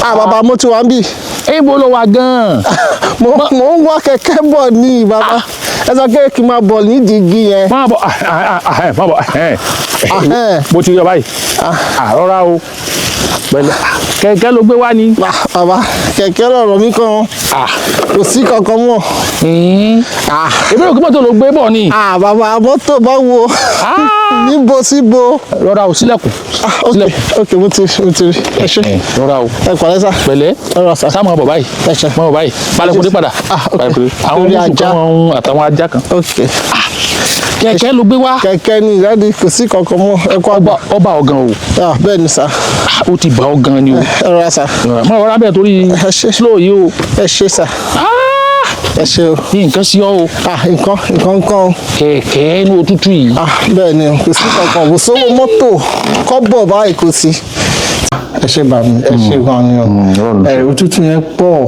Ah, bàbá, mo ti wà ń bì. Ibo ló wà gan-an? Mo ń wá kẹ̀kẹ́ bọ̀ ní, bàbá. Ẹ sọ pé kí n máa bọ̀ nídìí igi yẹn. Máa bọ̀, ah, ah, ah, ah, máa bọ̀ ẹ̀. Ahẹ́n. Mo ti rí ọ báyìí. Rọra o, pẹ̀lẹ́. Kẹ̀kẹ́ ló gbé wá ni. Ah, bàbá, kẹ̀kẹ́ lọ̀rọ̀ mi kan. Kò sí kankan mọ́. Èmi rò pé mọ́tò ló gbé bọ̀ ni. Ah, bàbá, mọ́tò báwo? Níbo síbo? Rọra o, sílẹ̀kùn. Ah, ok. Sílẹ̀kùn. Ok, mo ti rí. Ẹ ṣé. Rọra o. Ẹ pẹ̀lẹ́ sà. Pẹ̀lẹ́. Rọra sà. Sáà máa bọ̀ báyìí. Ẹ ṣé. Máa bọ̀ báyìí, balẹ̀kùn dé padà. Ah, ok. Balẹ̀kùn dé. Àwọn Torí mùsùlùmí ajá. kan wọn àtàwọn ajá kan. Ok. Kẹ̀kẹ́ ló gbé wá. Kẹ̀kẹ́ ni, ìrẹ́ni kò sí kankan mọ́. Ẹ kú àgbà. Ọba ọ̀gàn o. Ah, bẹ́ẹ̀ ni sà. Ó ti bá ọ gan ni o. Ẹ rọra sà. Máa rọra bẹ́ẹ̀ torí Ẹ ṣé. slow yìí o. Ẹ ṣé sà. Ẹ ṣé o. Ní nǹkan sí ọ o. Ah, nǹkan nǹkan kan o. Kẹ̀kẹ́ inú òtútù yìí. Ah, bẹ́ẹ̀ ni, kò sí kankan, kò sówó mọ́tò, kọ́bọ̀ báyìí kò sí. Ẹ ṣé bàmí, ẹ ṣé gan ni o. Ẹ òtútù yẹn pọ̀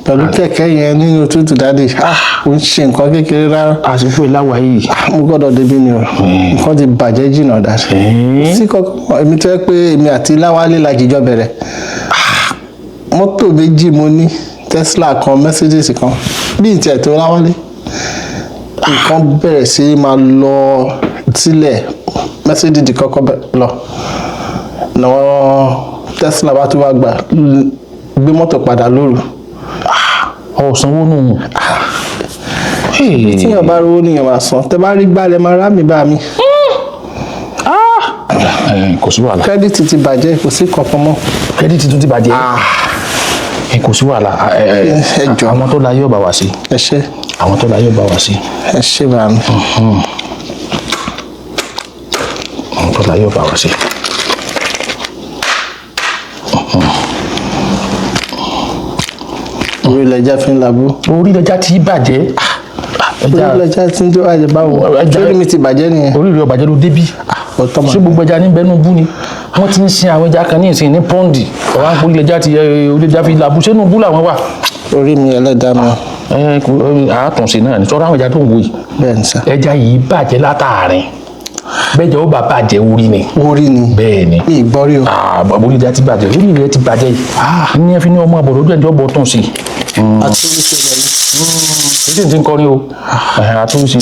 pẹ̀lú kẹ̀kẹ́ yẹn nínú òtútù, daddy. Ah, kò ń ṣe nǹkan kékeré rárá. Àsìkò ìláwà yìí. Ah, mo gbọ́dọ̀ débi ni o. Nǹkan ti bàjẹ́ jìnnà, daddy. Kò sí kankan. Èmi tó yẹ pé èmi àti Láwálé la jìjọ bẹ̀rẹ̀. Mọ́tò méjì mo ní, Tesla kan, Mercedes kan, bí n tiẹ̀ tó Láwálé. Nǹkan bẹ̀rẹ̀ sí máa lọ sílẹ̀, Mercedes kọ́kọ́ lọ náà, Tesla bá tún wá gbà gbé mọ́tò padà lóru. Ọ̀sánwó nù. Tíyàn bá rówó níyàn máa san, tẹ bá rí gbálẹ̀ máa rá mi bá mi. Kò sí wàhálà. Credit ti bàjẹ́, kò sí kankan mọ́. Credit tún ti bàjẹ́. Kò sí wàhálà. Ẹ jọ̀ọ́. Àwọn tó láyé ọba wá sí. Ẹ ṣé. Àwọn tó láyé ọba wá sí. Ẹ ṣé bá mi. Àwọn tó láyé ọba wá sí. Orí ilẹ̀ fi ń labú. Orí ẹja ti bàjẹ́. Orí ilẹ̀ tí ń tó bàjẹ́ báwo? Orí mi ti bàjẹ́ nìyẹn. Orí rẹ̀ ọ̀bàjẹ́ ló débí. Ọ̀tọ́ Ṣé mà. Gbogbo ẹja ní bẹnu bú ni wọ́n ti ń sin àwọn ẹja kan ní ìsìn ní pond. Ọ̀wá ń porí ẹja ti orí ẹja fi làbú sínú bú làwọn wà. Orí mi, ẹlẹ́dàá mi. Ẹ kò àtúnṣe náà ní sọ́dọ̀ àwọn ẹja tó ń wò yìí. Bẹ́ẹ̀ ni sà. Ẹja yìí bàjẹ́ látàrin bẹ́ẹ̀ jẹ́ ó bá bàjẹ́, orí ni. Orí ni? Bẹ́ẹ̀ ni. Mi ì gbọ́ rí o. Orí ẹja ti bàjẹ́, orí rẹ ti bàjẹ́ yìí ní ẹ fi ní ọmọ àbọ̀ lójú ẹjọ́ bọ̀ tún sí i. Àti orí ṣe lọ ní. Títí tí ń kọrin o. Ẹ̀hẹ̀n, àtúnṣe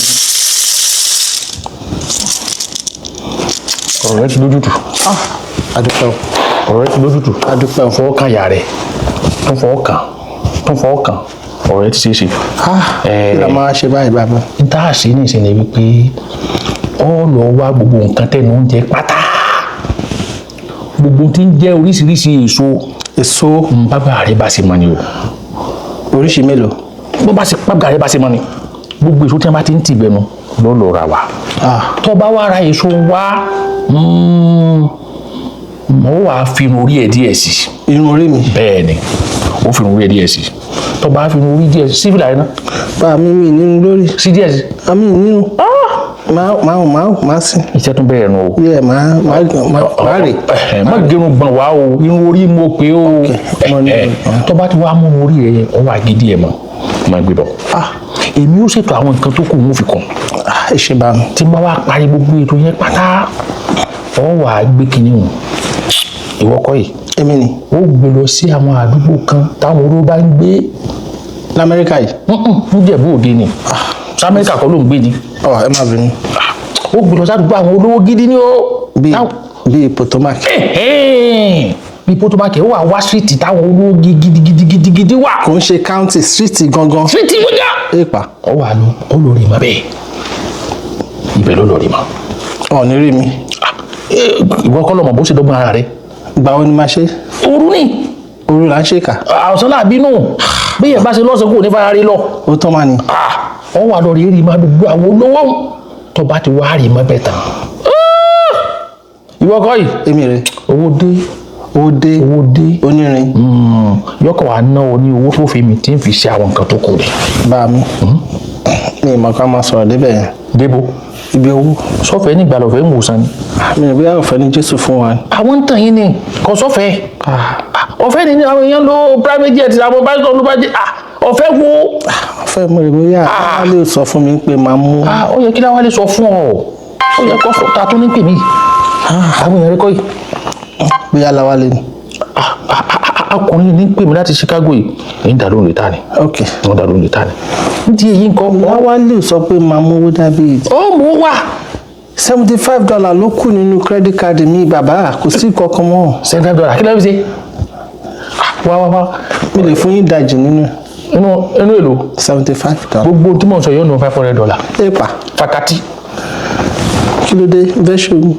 ọ̀rọ̀ rẹ ti lójútù. Adúpẹ́ o. Ọ̀rọ̀ rẹ ti lójútù. Adúpẹ́ o. Fọwọ́ kan ìyá rẹ̀, tún fọwọ́ kàn, tún fọwọ́ kàn, ọ̀rọ̀ rẹ ti ṣeé ṣe. Kí la máa ṣe báyìí, bàbá? N tá a ṣe ní ìsìn ni wípé ọ lọ wá gbogbo nǹkan tẹnu oúnjẹ pátá, gbogbo tí ń jẹ́ oríṣiríṣi èso. Èso? Bàbá rẹ bá ṣe mọ ni o. Oríṣi mélòó? Bó bá ṣe bàbá rẹ bá ṣe mọ ni. Gbogbo èso tí wọn bá ti ń tì bẹnu ló lọ ra wa. Tó bá wá ra èso wá, mo wàá fi irun orí ẹ̀ díẹ̀ sí. Irun orí mi? Bẹ́ẹ̀ ni, ó fi irun orí ẹ̀ díẹ̀ sí. Tó bá fi irun orí díẹ̀ sí, sífìlà rẹ náà. Bá mi nínú lórí. Sí díẹ̀ sí. Àmì nínú. Máa máa máa máa sí. Iṣẹ́ tún bẹ̀rẹ̀ nù o. Yẹ máa máa máa rè. Má gẹrun gbọ̀n wá o, irun orí mo pé o. Mo ní Tó bá ti wá mú orí rẹ yẹn, ó wà gidi ẹ̀ mọ́ máa gbé bọ̀. Èmi ó ṣètò àwọn nǹkan tó kù mú fi kàn. Ẹ ṣe bá mi. Tí n bá wá parí gbogbo ètò yẹn pátá, ọ wà á gbé kinní hùn, ìwọ kọ́ yìí. Èmi ni. Ó gbé lọ sí àwọn àdúgbò kan táwọn oró bá ń gbé. Lamẹ́ríkà yìí? Níjẹ̀bú Òde ni. Samẹ́ríkà kọ́ ló ń gbé ni. Ọ ẹ má bínú. Ó gbé lọ sádùúgbò àwọn olówó gidi ni ó. Bíi Potomac? Bíi Potomac, ó wà wá street táwọn olówó gidigidigidigidi wà. Kò ń ṣe county, street gangan? Street wíjà. Èèpà. Ọ wà lọ, ó lọ rí ma bẹ́ẹ̀, ibẹ̀ ló lọ rí ma. Ọ̀ ní rí mi. Ìwọ kọ́ lọ́mọ bó ṣe dọ́gbọ́n ara rẹ. Ìgbà wo ni máa ṣe? Òru ni. Òru là ń ṣe kà. Àwòsàn làbínú bí yẹn bá ṣe lọ́sẹ̀ kò ní fara rí lọ. Ó tọ́ máa ní. Ọ wà lọ rí rí ma gbogbo àwọn olówó tó bá ti wá rí ma bẹ́ẹ̀ tán. Ìwọ kọ́ yìí. Èmi rè. Owó dé. Ó dé. Owó dé. Onírin. Yọkọ̀ wa ná o ní owó tó fi mi tí ń fi ṣe àwọn nǹkan tó kù rẹ̀. Bá mi, mi ì mọ̀ ká máa sọ̀rọ̀ débẹ̀ yẹn. Débo? Ibi owó. Sọfẹ̀ nígbà lọ́fẹ̀ ń wòsàn ni. Mi ò bóyá ọ̀fẹ́ ni Jésù fún wa. Àwọn ń tàn yín ni, kò sọ́fẹ̀. Ọ̀fẹ́ ni àwọn èèyàn lo private jet, àwọn pásítọ̀ ló bá jẹ́ ọ̀fẹ́ wo. Ọ̀fẹ́, mo rò bóyá wọ́n lè sọ fún mi pé máa mú. Ó yẹ kí láwálé sọ fún ọ, ó yẹ kó sọ ta tó ní pè mí, àwọn èèyàn rẹ kọ́ yìí. Bóyá Láwálé ni. Akùnrin ní pè mí láti Chicago yìí, èyí ń dà lóhùn létà ni. Ok. Wọ́n dà lóhùn létà ni. Ní èyí nǹkan. Láwálé sọ pé màá mówó dábì. Ó mú wá. $75 ló kù nínú credit card mi, bàbá, kò sí kankan mọ́. $75, kí ló fi ṣe? Wá wá wá. Mi lè fún yín ìdajì nínú ẹ̀. Inú èlò? $75. Gbogbo tí mò ń sọ yóò nù $500. Èèpà. Fakati. Kí ló dé bẹ́ẹ̀ ṣe omi?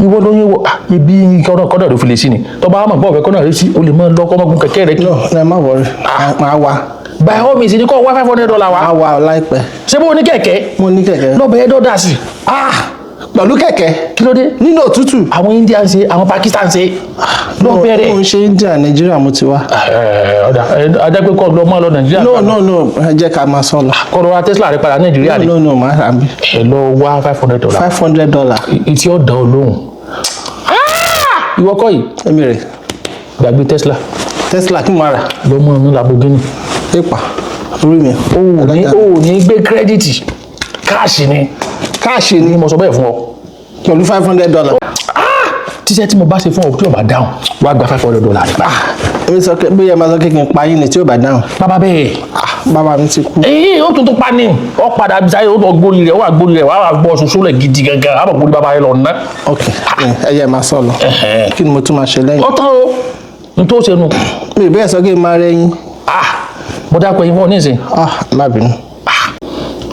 Ìwọ ló yẹ wọ ibi kọ́nà ló fi lè sí ni tọba àmọ̀ gbọ́ ọ̀fẹ́ kọ́nà rẹ sí, o lè máa lọ kọ́mọkùn kẹ̀kẹ́ rẹ kí. No, ẹ má worry, máa wá. By all means ní kọ́ wá $500 wá. Máa wá láìpẹ́. Ṣé bó o ní kẹ̀kẹ́? Mo ní kẹ̀kẹ́. Lọ́bẹ̀ ẹ́ dọ́dà sí. Ah, pẹ̀lú kẹ̀kẹ́? Kí ló dé? Nínú òtútù. Àwọn India ń ṣe, àwọn Pakistan ṣe, lọ́bẹ̀rẹ̀. Mo ń ṣe India, Nàìjíríà mo ti wá. Ọ̀dà adágbé kọ́ lọ mọ́ lọ Nàìjíríà. No, no, no, ẹ jẹ́ ká máa sọ lọ. Kọ́ lọ ra Tesla rẹ padà Nàìjíríà ni. No, no, máa rà mí. Ẹ lọ wá $500. $500. Etí ọ̀dà olóhùn. Ìwọ kọ́ yìí. Èmi rè. Gbàgbé Tesla. Tesla kí n máa rà? Lọ mọ́ ọ̀nà Lamborghini. Èèpà, orí mi. O ò ní gbé credit, cash ni. Cash ni. Ni mo sọ bẹ́ẹ̀ fún ọ. Pẹ̀lú $500. Tíṣẹ́ tí mo bá ṣe fún ọ tí o bá dáhùn, wàá gba $500 rẹ. Èmi sọ pé bóyá máa sọ pé kí n pa yín ni tí ò bá dáhùn. Bàbá bẹ́ẹ̀. Bàbá mi ti kú. Èyí ó tuntun pa ni ọ padà sáyé, ó tọ gbórí rẹ, ó wà gbórí rẹ, wàá wà gbọ́ ṣoṣo lẹ̀ gidi gangan, àbọ̀ gbórí bàbá rẹ lọ ná. Ok, ẹ yẹ máa sọ lọ. Kí ni mo tún máa ṣe lẹ́yìn? Ó tán o, n tó ṣe nu. Mi ì bẹ́ẹ̀ sọ kí n máa rẹ yín. Mo dákọ̀ ẹyin fún ọ nísìnyí. Má bínú.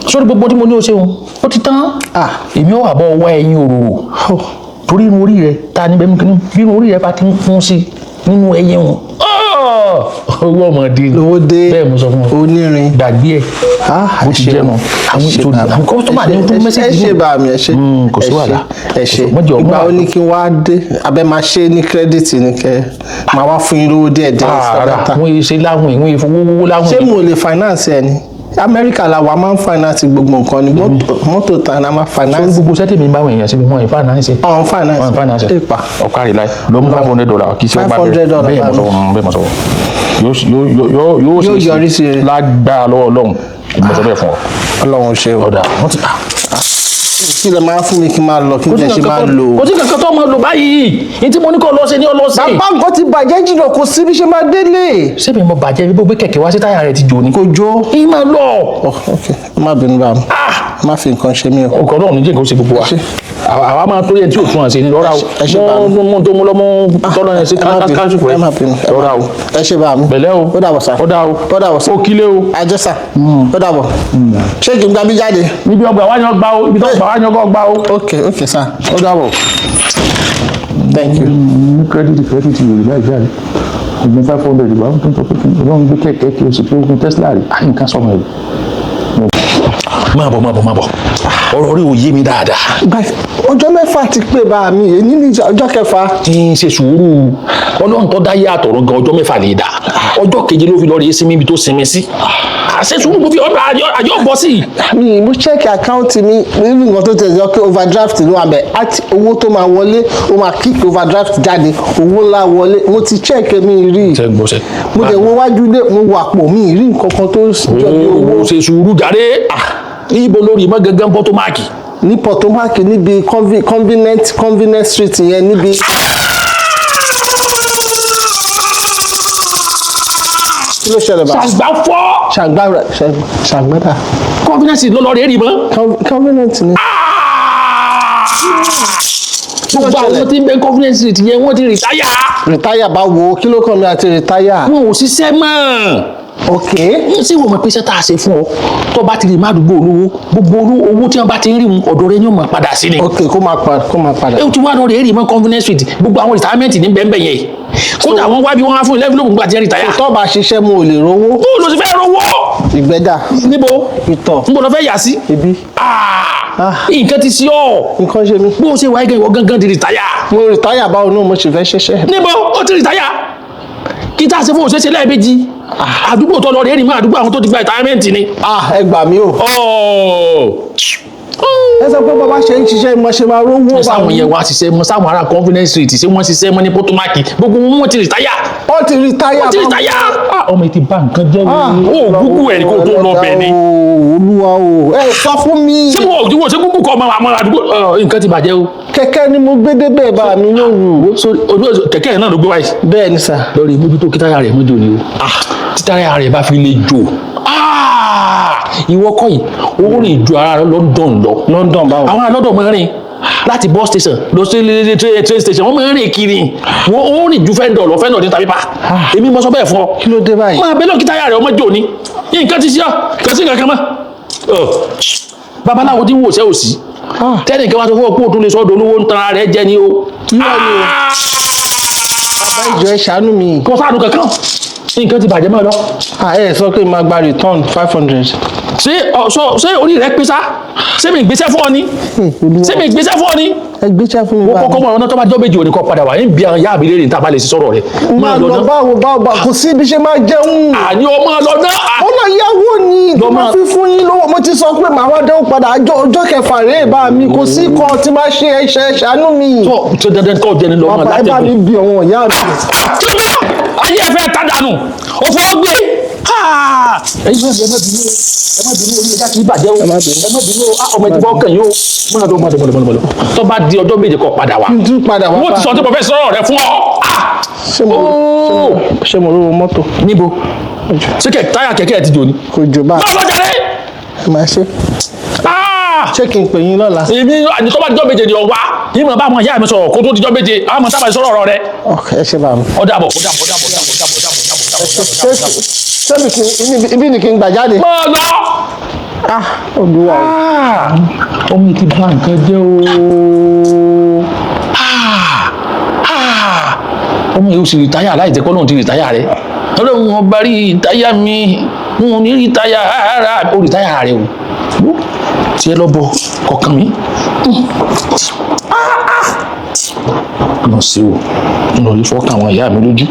Sórí gbogbo tí mo ní o ṣeun, ó ti tán. Èmi ò wà bọ́ wá ẹyin òróró torí irun orí rẹ ta ní bẹ́ẹ̀ mú bí irun orí rẹ bá ti ń kún sí nínú ẹyin wọn, owó ọmọdé ni. Lówó dé. Bẹ́ẹ̀ mo sọ fún ọ. Onírin. Gbàgbé ẹ̀. Bó ti jẹ́ nu àwọn ètò àwọn kọ́sítọ́mà ní fún message. Ẹ ṣe bá mi, ẹ ṣe. Kò sí wàhálà. Ẹ ṣe. Ìgbà ó ní kí n wá dé, abẹ́ máa ṣe ní credit ni, kẹ́ máa wá fún yín lówó díẹ̀ díẹ̀. Rárá, wọ́n yìí ṣe láwìn, wọ́n yìí fowó wówó láwìn. Ṣé mo lè finance ẹ ni? Amẹ́ríkà la wà, máa ń finance gbogbo nǹkan ni, mọ́tò ta ni a máa finance. Sórí gbogbo sẹ́tì mi báwọn èèyàn síbi wọn ìfinance. Ọ̀n finance. Ọ̀n finance. Èèpà. Ọ̀kárì láì ló mú $500 kì í ṣe ọgbà $500. bẹ́ẹ̀ mọ̀ sọ̀rọ̀, bẹ́ẹ̀ mọ̀ sọ̀rọ̀, yóò Yóò yọrí sí rere. Lágbára lọ́wọ́ Ọlọ́run, mo sọ bẹ́ẹ̀ fún ọ. Ọlọ́run ṣe o. Ọ̀dà wọ́n ti. Kí lè máa fún mi kí n máa lọ, kí n jẹ́ ṣe máa lò. Kò sí kankan tó máa lò báyìí, ní tí mo ní kó lọ ṣe ní ọ lọ sí. Bàbá, nǹkan ti bàjẹ́ jìnnà, kò sí bí ṣe máa délé. Ṣé mi mo bàjẹ́ bí bó gbé kẹ̀kẹ́ wá sí, táyà rẹ̀ ti jò ní. Kò jó. Ìyín máa lọ. Ok, má bínú bá mi, má fi nǹkan ṣe mí o. Ọkọ̀ náà ní jẹ́ nǹkan ó ṣe gbogbo wa, àwa máa torí ẹni tí ò tún àṣẹ ní lọ́ra o, mú mú tó mú lọ́mú tọ́lọ́ yẹn sí káṣù rẹ̀ Ẹ má bínú. lọ́ra o. Ẹ ṣe bá mi. Pẹ̀lẹ́ o. Ó dàbọ̀ sá. Ó dà o. Ó dàbọ̀ sá. Ó kílé o. Àjọ sá, ó dàbọ̀. Ṣé kí n gba bí jáde? Níbi ọgbà wáyé ọgbà o, ibi tó ọgbà wáyé ọgbà o. Ok, ok sá. Ó dàbọ̀. Thank you. Ní credit yorùbá ìjáde ogun 500, ìgbà tó ń sọ pé kí ọlọ́run gbé kẹ̀kẹ́ kí o sì pé ogun Tesla rí àyè nǹkan sọmọ ẹ̀. Máa bọ̀, máa bọ̀, máa bọ̀, ọ̀rọ̀ rí ò yé mi dáadáa. Ọjọ́ 6 ti pé bá mi, èyí ní ọjọ́ kẹfà. Tí ń ṣe sùúrù, Ọlọ́run tó dáyé àtọ̀run gan, ọjọ́ 6 lè dà, ọjọ́ keje ló fi lọ́ọ́ rí sinmi ibi tó sinmi sí. Àṣẹ sùúrù mo fi ọ̀dọ̀ àjọ bọ́ sí. Mi mo check account mi, nínú nǹkan tó tẹ̀sí ọ pé overdraft ló wà bẹ̀, àti owó tó máa wọlé, ó máa kick overdraft jáde, owó ńlá wọlé. Mo ti check, mi rí. Ṣe gbọ́sẹ̀. Mo dẹ̀ wo wájú ilé, mo wà pò, mi rí nǹkan kan tó jọ bí owó. Owó, ṣe sùúrù jáde, ibo lórí mọ́ gangan Potomac? Ní Potomac, níbi convenient street yẹn níbi. Kí ló ṣẹlẹ̀ bá? Ṣàgbà fọ́. Ṣàgbà, ṣàgbàdà. Confidence ló lọ rí rí mọ́. Convenient ni. Gbogbo àwọn tí ń bẹ confidence street yẹn, wọ́n ti retire. Retire bá wo? Kí ló kàn mí àti retire? Wọn ò ṣiṣẹ́ mọ́. Ok. N sì wọ́n mọ̀ pé iṣẹ́ tá a ṣe fún ọ, tó bá ti lè má àdúgbò olówó, gbogbo owó tí wọ́n bá ti ń rí wọn, ọ̀dọ̀ rẹ ni ó máa padà sí ni. Ok, kó máa padà, kó máa padà. Ẹ ti wá lọ rèé rí mọ́ confidence street, gbogbo àwọn retirement ní bẹ́ẹ̀ bẹ́ẹ̀ yẹn, kódà wọ́n wá bí wọ́n á fún envelope nígbà tí ẹ retire. Tó bá ṣiṣẹ́, mo ò lè rówó. Bó ló ti fẹ́ rówó? Ìgbẹ́dà. Níbo? Ìtọ̀. Níbo ló fẹ́ yà sí? Ibi. Nǹkan ti sí ọ. Nǹkan ṣe mí. Bó o ṣe wáyé gan, ìwọ gangan ti retire. Mo retire báwo náà? Mo sì fẹ́ ṣiṣẹ́. Níbo ó ti retire? Kí tá a ṣe fún òṣèṣe lẹ́ẹ̀mejì, àdúgbò tó lọ rèé rí mọ́, àdúgbò àwọn tó ti gba retirement ni. Ẹ gbà mí o. Ẹ sọ pé bàbá ṣe ń ṣiṣẹ́, mo ṣe máa rówó. Sáwọn yẹn wá ṣiṣẹ́ mọ́, sáwọn ará confidence street, ṣé wọ́n ṣiṣẹ́ mọ́ ní Potomac? Gbogbo wọn ti retire. Wọ́n ti retire. Wọ́n ti retire. Ọmọ yìí ti bà nǹkan jẹ́ o. Ó gúgú ẹ̀ kó tó lọ bẹ̀ ni. Olúwa o, ẹ sọ fún mi. Ṣé mo ò ṣe gúgú kọ́ ọmọ àwọn àdúgbò? Nǹkan ti bàjẹ́ o. Kẹ̀kẹ́ ni mo gbé débẹ̀ bá mi lóru. Kẹ̀kẹ́ yẹn náà ló gbé wáyé. Bẹ́ẹ̀ ni sà. Lórí mójútó kí táyà rẹ̀ mójú ni o. Tí táyà rẹ̀ bá fi lè jò, ìwọ kọ́ yìí, ó rìn ju ara London lọ. London báwo? Àwọn alọ́dọ̀ máa ń rìn láti bus station lọ sí train station, wọ́n máa ń rìn kiri. Wọ́n ó rìn ju fẹ́ndọ̀ lọ, fẹ́ndọ̀ ní tàbí pa. Èmi mọ sọ bẹ́ẹ̀ fún ọ. Kí ló dé báyìí? Máa bẹ́ẹ̀ lọ kí táyà rẹ̀ ọmọ jò ní. Nǹkan ti ṣe ọ́, kò sí nǹkan kan mọ́. Babaláwo tí ń wò sẹ́ òsì tẹ́nì kan wá sọ fún ọ pé òtún lè sọ́dọ̀ olówó ń tan ara rẹ̀ jẹ ni o. Irọ́ ni o. Bàbá, ìjọ, ẹ ṣàánú mi. Kò sáàdù kankan, nǹkan ti bàjẹ́ mọ́ ẹ lọ. Ẹ sọ pé máa gba return 500. Ṣé ṣé orí rẹ pé sá? Ṣé mi gbéṣẹ́ fún ọ ni? Ṣé mi gbéṣẹ́ fún ọ ni? Ẹ gbéṣẹ́ fún mi. Wọ́n kọ́kọ́ mọ̀ ọ́nà tó bá jọ́ méjì òní kọ́ padà wá ń bí àwọn yá mi léèrè níta bá lè ṣe sọ̀rọ̀ rẹ̀. Máa lọ báwo báwo báwo? Kò sí ibi ṣe máa jẹun. Àní ọmọ lọ náà. Ó lọ yáwó ni tó máa fi fún yín lówó. Mo ti sọ pé màá wá dẹ́wọ́ padà ọjọ́ kẹfà rèé bá mi. Kò sí kan tí máa ṣe, ẹṣẹ ṣàánú mi. Tó ṣe dandan kọ́ jẹni lọ́mọ. Bàbá, ẹ bá mi bí ọ̀wọ́n ìyá mi. Ayé ẹ fẹ́ tá dànù, ó fọwọ́ gbé. Ẹ̀yin náà, ẹ má bínú, ẹ má bínú, orí ẹja kì í bàjẹ́ o. Ẹ má bínú o. Ọmọ ìdìbò ọkàn yìí o. Mọ́nà tó mọ́nà mọ́nà mọ́nà tó bá di ọjọ́ méje kó padà wá. N tún padà wá. Wọ́n ti sọ tí mo fẹ́ sọ̀rọ̀ rẹ fún ọ. Ṣé mo rówó mọ́tò? Níbo? Ṣé kẹ táyà kẹ̀kẹ́ ẹ ti jò ní? Kò jò bá. Má lọ jàre. Ẹ máa ṣe. Ṣé kí n pè yín lọ́la? Èmi àní tó bá dijọ́ méje ni ọ wá. Yìí mo bá àwọn ìyá mi sọ̀rọ̀ kó tó dijọ́ méje, àwọn sábà sọ̀rọ̀ ọ̀rọ̀ rẹ. Ẹ ṣe bá mi. Ó dàbọ̀, ó dàbọ̀, ó dàbọ̀, ó dàbọ̀, ó dàbọ̀, ó dàbọ̀, ó dàbọ̀, ó dàbọ̀. Ṣé ibi ni kí n gbà jáde? Máa lọ. Ah, Olúwa o. Ọmọ yìí ti bà nǹkan jẹ́ o. Ọmọ yìí ó sì retire láì jẹ́ kọ́ lóun ti retire rẹ̀. Ọlọ́run ọba, rí retire mi, n ò ní retire rárá. Ó retire rẹ̀ o, tiẹ̀ lọ bọ̀ kọ̀ọ̀kan mi. Lọ sí o, n ò rí fọ́ọ̀kàn àwọn ìyá mi lójú.